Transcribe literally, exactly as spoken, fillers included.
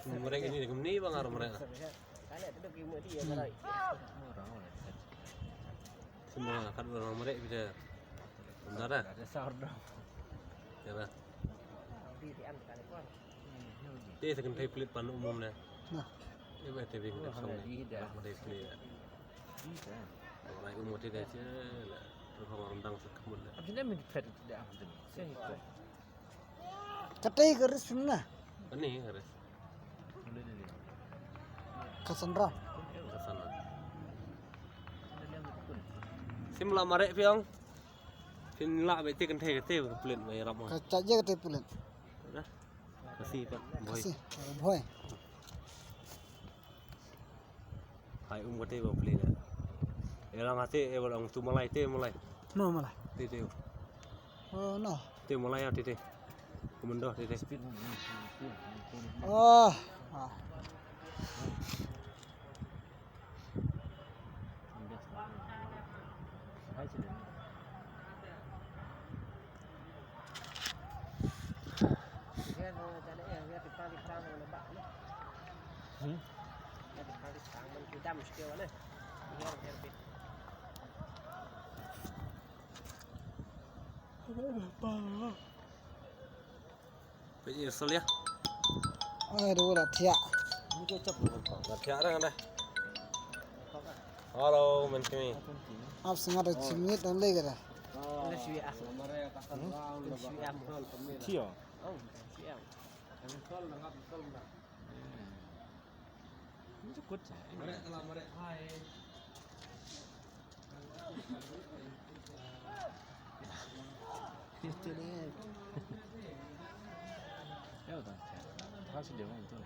Mereka ini, ini bang arah mereka. Semua kat orang mereka bisa. Bentar dah. Ya lah. Dia sekan tai pelit pan umum dah. Nah. Dia mesti bing dah song dah. Dia pelit. Rai umum dia dah je lah. Terus orang rendang sekemut dah. Abis ni minta pet tidak apa tu. Saya ikut. Katei ka ris shim na? Kane ka ris. Ka sanra. Ka sanra. Sim la mareh phi ong. Phin lah beti kantei katei ka pulit mai rap ma. Ka cha je katei pulit. Dah. Kasi pat. Boy. Kasi. Boy. Hai um katei ba pli da. Ela ngate e ba ong tu malai te malai. No malai. Te te. Oh no. Te malai ya te te. Komando te te. Oh. Ah. Peit ïa Sol ïa. Ai, dua la thiah. La thiah dang deh. Hello, men kami. Ap sengat dah cimit dan lagi dah. Tio. Ini cukup sih. Itu deh. Ya udah. Kasih dia main tuh.